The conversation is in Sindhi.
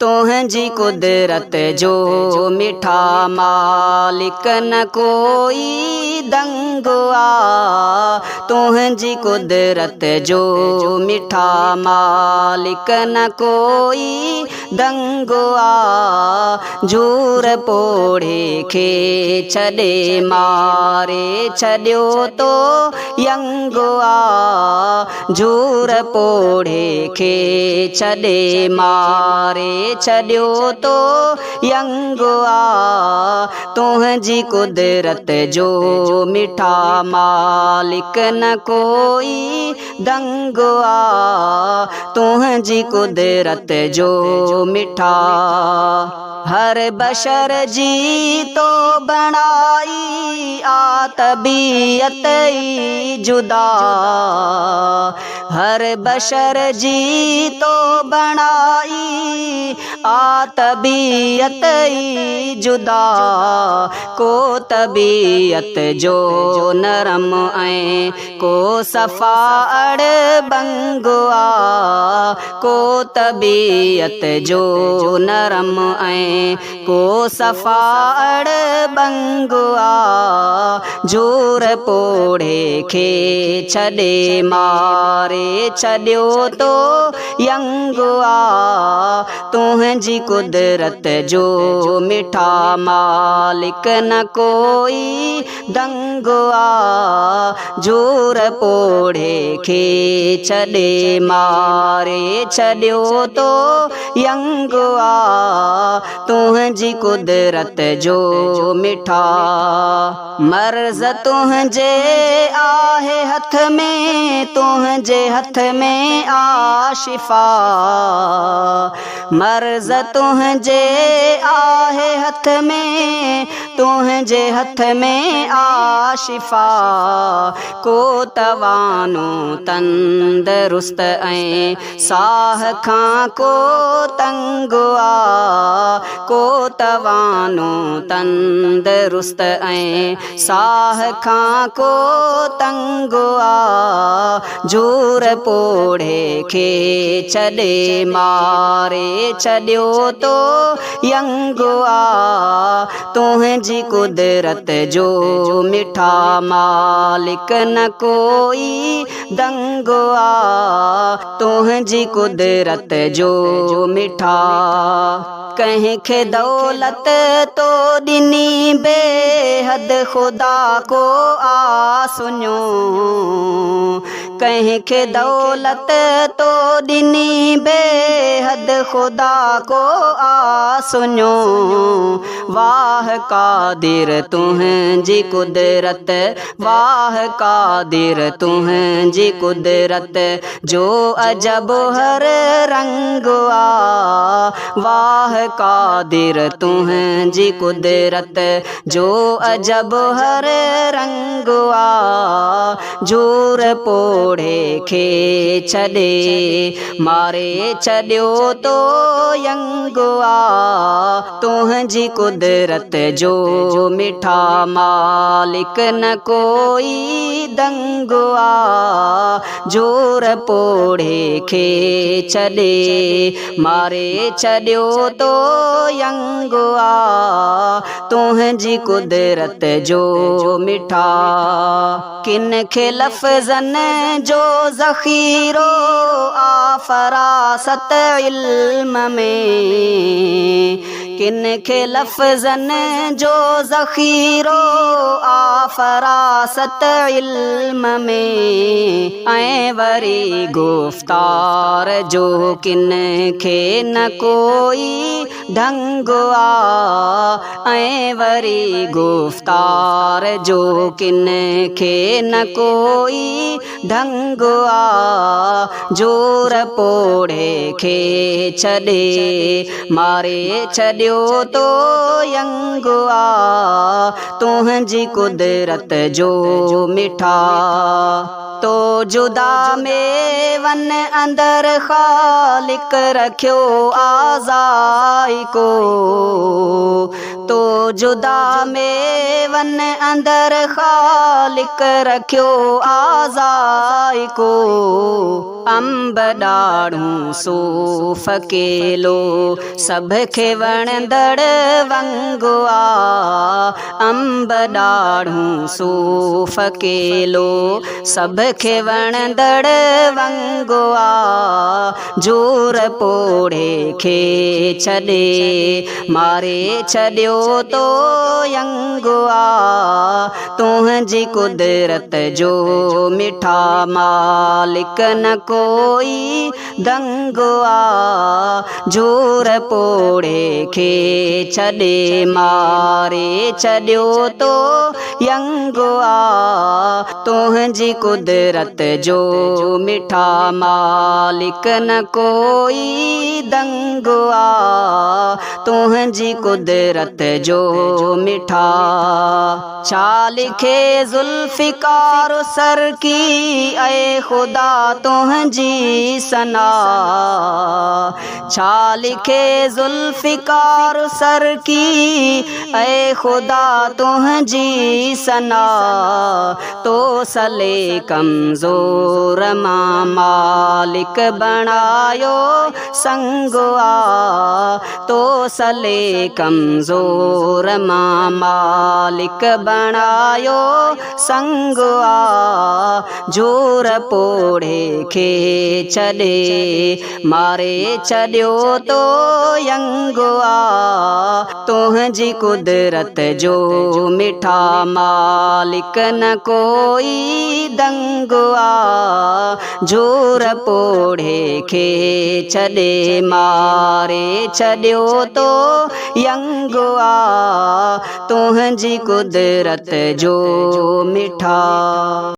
تنهنجي قدرت جو مٺا مالڪ نه ڪوئي دنگ آ. تنهنجي قدرت جو مٺا مالڪ نه ڪوئي دنگ آ. جهور پوڙهي کي ڇڏي ماري ڇڏيو تو ينگ آ. جهور پوڙهي کي ڇڏي ماري ڇڏيو تو ينگ آ. تنهنجي قدرت جو مٺا مالڪ نه ڪوئي دنگ آ. تنهنجي قدرت جو مٺا. هر بشر جي تو بڻائي آ طبيعت ئي جدا. هر بشر جي تو بڻائي آ طبيعت ئي جدا. ڪو طبيعت جو نرم ۽ ڪو صفا اڙ بنگ آ. ڪو طبيعت جو نرم ۽ ڪو صفا اڙ بنگ آ. جهور پوڙهي کي ڇڏي ماري ڇڏيو تو ينگ آ. تنهنجي قدرت جو مٺا مالڪ نه ڪوئي دنگ آ. جهور پوڙهي کي ڇڏي ماري ڇڏيو تو ينگ آ. تنهنجي قدرت جو مٺا. مرض تنهنجي آهي هٿ ۾، تنهنجي هٿ ۾ آ شفا. مرض تنهنجي آهي هٿ ۾، تنهنجي هٿ ۾ آ شفا. ڪو توانو تندرست ۽ ساهه کان ڪو تنگ آ. ڪو توانو تندرست ۽ ساهه کان ڪو تنگ آ. جهور پوڙهي کي ڇڏي ماري ڇڏيو تو ينگ آ. تنهنجي قدرت جو مٺا مالڪ نه ڪوئي دنگ آ. تنهنجي قدرت جو مٺا. ڪنهن کي دولت تو ڏني بيحد خدا ڪو آ سڃو. ڪنهن کي دولت تو ڏني بيحد خدا ڪو آ سڃو. واهه قادر تنهنجي قدرت، واهه قادر تنهنجي قدرت جو عجب هر رنگ آ. واهه قادر تنهنجي قدرت جو عجب هر رنگ آ. جهور پوڙهي کي ڇڏي ماري ڇڏيو تو ينگ آ. تنهنجي قدرت جو مٺا مالڪ نه ڪوئي دنگ آ. جهور پوڙهي کي ڇڏي ماري ڇڏيو تو ينگ آ. تنهنجي قدرت جو مٺا. ڪن کي لفظن جو ذخيرو آ فراست علم ۾. ڪن کي لفظن جو ذخيرو آ فراست علم ۾. ۽ وري گفتار جو ڪن کي نه ڪوئي ڍنگ آ. ۽ وري گفتار جو ڪن کي نه ڪوئي ڍنگ آ. جهور پوڙهي کي ڇڏي ماري ڇڏيو تو ينگ آ. تنهنجي قدرت جو مٺا. تو جدا ميون اندر خالق رکيو آ ذائقو. تو جدا ميون اندر خالق رکيو آ ذائقو. انب ڏاڙهون صوف ڪيلو سڀ کي وڻندڙ ونگ آ. انب ڏاڙهون صوف ڪيلو سڀ کي وڻندڙ ونگ آ. جور پوڙهي کي ڇڏي ماري ڇڏيو تو ينگ آ. تنهنجي قدرت جو مٺا مالڪ نه ڪوئي دنگ آ. جور پوڙهي کي ڇڏي ماري ڇڏيو تو ينگ آ. تنهنجي قدرت جو مٺا مالڪ نه ڪوئي دنگ آ. تنهنجي قدرت جو مٺا. ڇا لکي ذوالفقار سرڪي اي خدا تنهنجي ثنا. ڇا لکي ذوالفقار سرڪي اي خدا تنهنجي ثنا. تو سلي ڪمزور مان مالڪ بڻايو سنگ آ. تو سلي ڪمزور مان مالڪ بڻايو سنگ آ. جور پوڙهي کي ڇڏي ماري ڇڏيو تو ينگ آ. تنهنجي قدرت جو مٺا مالڪ نه ڪوئي دنگ آ. جور پوڙهي کي ڇڏي ماري ڇڏيو تو ينگ آ. تنهنجي قدرت جو مٺا.